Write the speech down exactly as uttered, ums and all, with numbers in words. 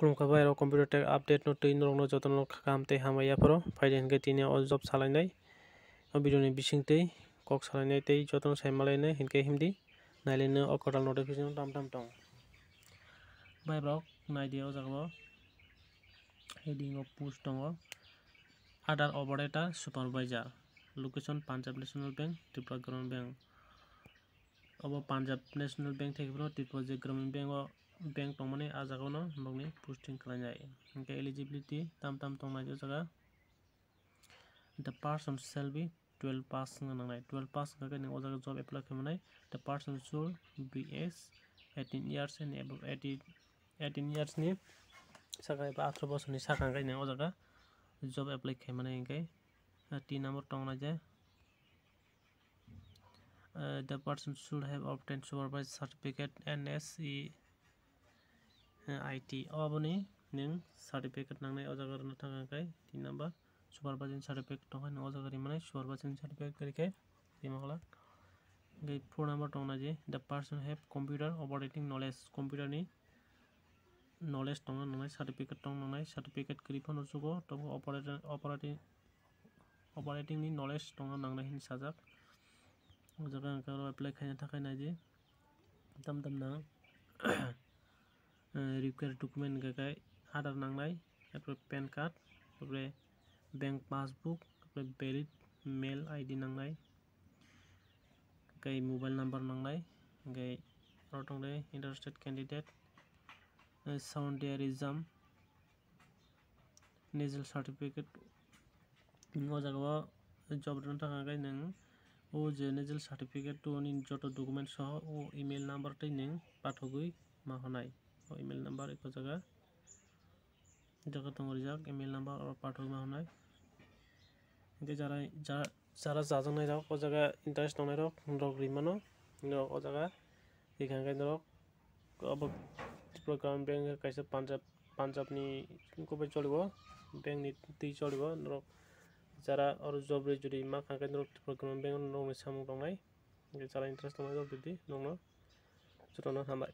Khulumkha bai rok, computer tei update no twi norok no joto no kaham tei hambai yapharo. Phaidi hinkhe tini o job salainai, o video ni bising tei kok salainai tei joto no sai malainai hinkhe himdi. Nailai no o kwtal notification tam tam tong. Bai rok naidi o jaga o heading o post tongo, other operator supervisor, location Punjab National Bank, Tripura Gramin Bank. Obo Punjab National Bank thai phano Tripura Gramin Bank o bank tongmani ah jaga o no nokni posting khlainai. Hinkhe eligibility tam tam tongnai o jaga. The person shall be twelve pass wngna nangnai. Twelve pass wngkha khe nwng o jaga job apply khaimani. The person should be age eighteen years and above, eighteen, eighteen years ni saka eba atharoh bosorni saka wngkha khe nwng o jaga job apply khaimani hinkhe, ah, tin number tongnai je, ah, the person should have obtained supervised certificate N S E I T. Oboni nwng certificate nangnai o jaga rwna thang khe tin number. Supervising certificate tongkha nwng o jaga rimani, supervising certificate kwrwi khe rima khlak. Hinkhe four number tongna je, the person have computer operating knowledge, computer ni knowledge tongna nangnai, certificate tong nangnai, certificate kwrwi phano chugo, tobo operator, operating, operating ni knowledge tongna nangnai hinwi sajak. O jaga hwnkhe oro apply khaina thangkhe naidi tam tam nang. Eh, required document hwnkhe khe Aadhaar nangnai, apre PAN card, apre bank passbook, apre valid mail I D nangnai, tei mobile number nangnai, hinkhe oro tongde interested candidate, eh, sound there exam, National certificate. O jaga o job rwna thang khe nwng o je national certificate to ni joto document soho o email number tei nwng pathogwi ma hwnai. O email number eko jaga, jaga tongo rijak email number oro pathogwi ma hwnai. Hinkhe jara, jara, jara chajaknai rok o jaga interest tongnai rok, rok rimano, norok o jaga rikha khe norok obo Tripura Gramin Bank kaisa Punjab, Punjab ni kubai cholibo, bank ni twi cholibo, norok jara oro job rwi jodi ma kha khe norok Tripura Gramin Bank norokni samung tongnai, jara interest tongnai rok jodi nokno jotono hambai.